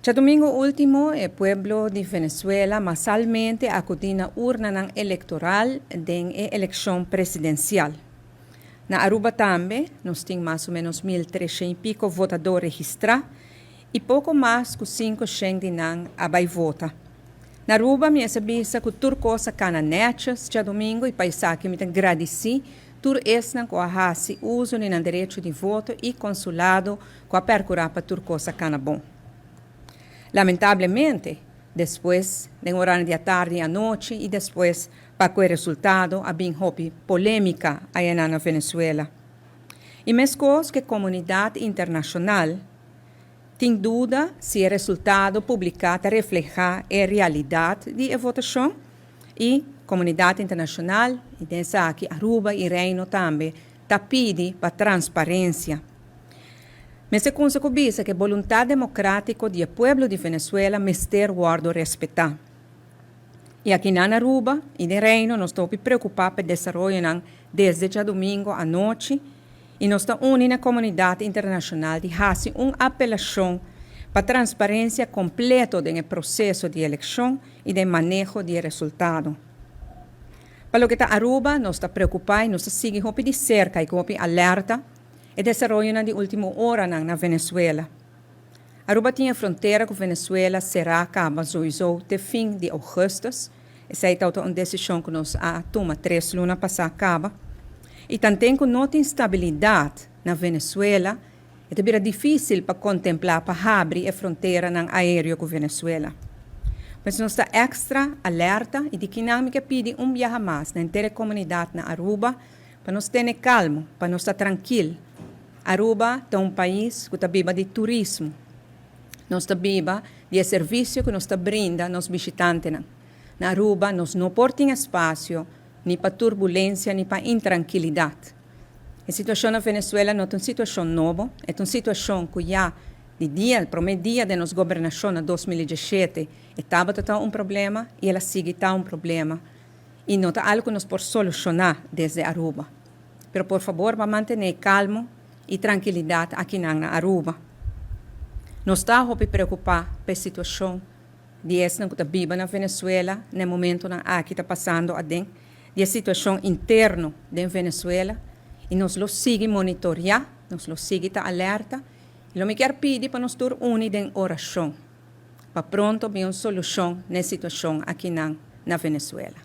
Djadumingu último, e pueblo di Venezuela masalmente a akudí na urnanan elektoral den e elekshon presidensial. Na Aruba tambe, nos tin mas o ménos 1300 i piko votadó registrá i poko mas ku 500 di nan a bai vota. Na Aruba, mi a bisa ku tur kos a kana nèchi djadumingu i pa esaki mi ta gradisí tur esnan ku a hasi uso di nan derecho di voto i konsulado ku a perkurá pa tur kos a kana bon. Lamentablemente, despues, den orario di atardi i anochi i despues pa ku e resultado a bin hopi polémika ei na Venezuela. I meskos ku komunidat internashonal tin duda si e resultado publiká ta reflehá e realidat di votashon i komunidat internashonal i den esaki Aruba i Reino tambe ta pidi pa transparensia. Mester bisa ku boluntat demokrátiko di pueblo di Venezuela mester wòrdu respetá. I aki na Aruba i den Reino nos ta preokupá pa e desaroyo desde djadumingu anochi i nos ta uni na komunidat internashonal di hasi un apelashon pa transparensia kompleto den proseso di elekshon i di maneho di resultado. Pa loke ta Aruba, nos ta preokupá i nos ta sigui di serka i ku alerta e desaroyo di último ora na Venezuela. Aruba tin frontera ku Venezuela será kaba sowieso te fin di ougùstùs. Esei ta un desishon ku nos a tuma 3 luna pasá kaba. I tanten ku no tin stabilidat na Venezuela, ta bira difísil pa kontemplá pa habri e frontera nan aéreo ku Venezuela. Mas nos ta èkstra alerta i di aki pidi un biaha mas na henter komunidat na Aruba pa nos tene kalmu, pa nos ta trankil. Aruba ta un pais ku ta biba di turismo. Nos ta biba di servisio ku nos ta brinda nos bishitantenan. Na Aruba nos no por tin espasio ni pa turbulensia ni pa intrankilidat. E situashon na Venezuela no ta un situashon nobo, e un situashon ku ya di dia, promé dia di nos gobernashon na 2017, tabata un problema i el a sigui ta un problema. I no ta algu ku nos por solushoná desde Aruba. Pero por fabor, pa mantené kalmu i trankilidat aki na Aruba. Nos ta preokupá ku e situashon di esnan ku ta biba na Venezuela, na momento nan aki ta pasando aden, di e situashon interno di Venezuela, i nos lo sigui monitoriá, nos lo sigui ta alerta, i lo mi ke pidi pa nos tur uni den orashon, pa pronto bin un solushon na e situashon aki na Venezuela.